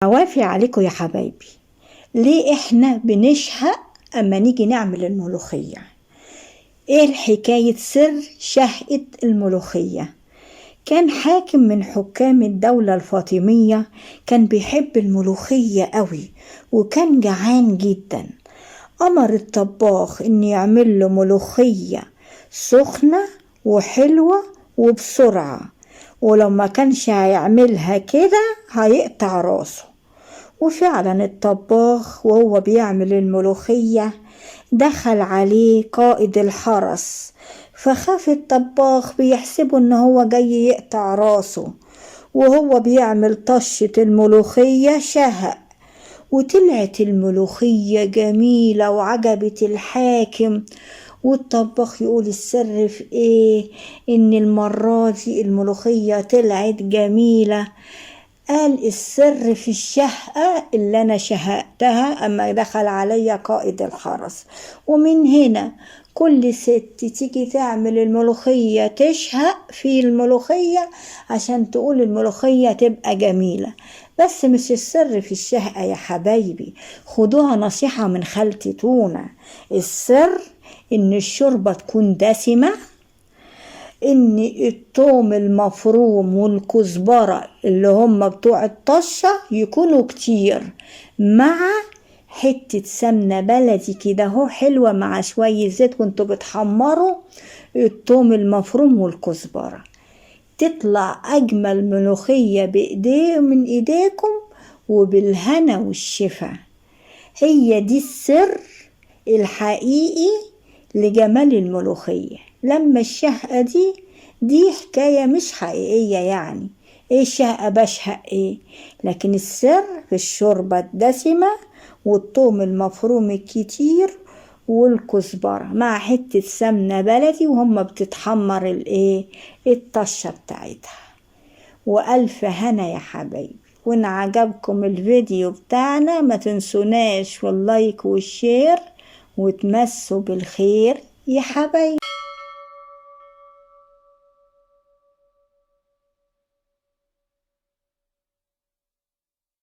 عوافي عليكم يا حبايبي. ليه احنا بنشهق اما نيجي نعمل الملوخية؟ ايه الحكاية سر شهقة الملوخية؟ كان حاكم من حكام الدولة الفاطمية كان بيحب الملوخية قوي وكان جعان جدا. أمر الطباخ إن يعمل له ملوخية سخنة وحلوة وبسرعة، ولو ما كانش هيعملها كده هيقطع راسه. وفعلا الطباخ وهو بيعمل الملوخية دخل عليه قائد الحرس، فخاف الطباخ بيحسبه ان هو جاي يقطع راسه، وهو بيعمل طشة الملوخية شهق، وطلعت الملوخية جميلة وعجبت الحاكم. والطباخ يقول السر في ايه ان المرة دي الملوخية طلعت جميلة؟ قال السر في الشهقة اللي أنا شهقتها أما دخل عليا قائد الحرس. ومن هنا كل ست تيجي تعمل الملوخية تشهق في الملوخية عشان تقول الملوخية تبقى جميلة. بس مش السر في الشهقة يا حبايبي، خدوها نصيحة من خالتي تونة. السر إن الشوربة تكون دسمة، إن التوم المفروم والكزبرة اللي هم بتوع الطشة يكونوا كتير، مع حتة سمنة بلدي كده اهو حلوة مع شوية زيت وانتوا بتحمروا التوم المفروم والكزبرة، تطلع أجمل ملوخية بإيديه من إيديكم وبالهنا والشفا. هي دي السر الحقيقي لجمال الملوخية. لما الشهقة دي حكاية مش حقيقية، يعني ايه الشهقة بشهق ايه؟ لكن السر في الشوربة الدسمة والثوم المفروم الكتير والكزبرة مع حتة سمنة بلدي وهم بتتحمر الايه الطشة بتاعتها. وألف هنا يا حبايبي. وإن عجبكم الفيديو بتاعنا ما تنسوناش وال like وال share، وتمسوا بالخير يا حبايبي.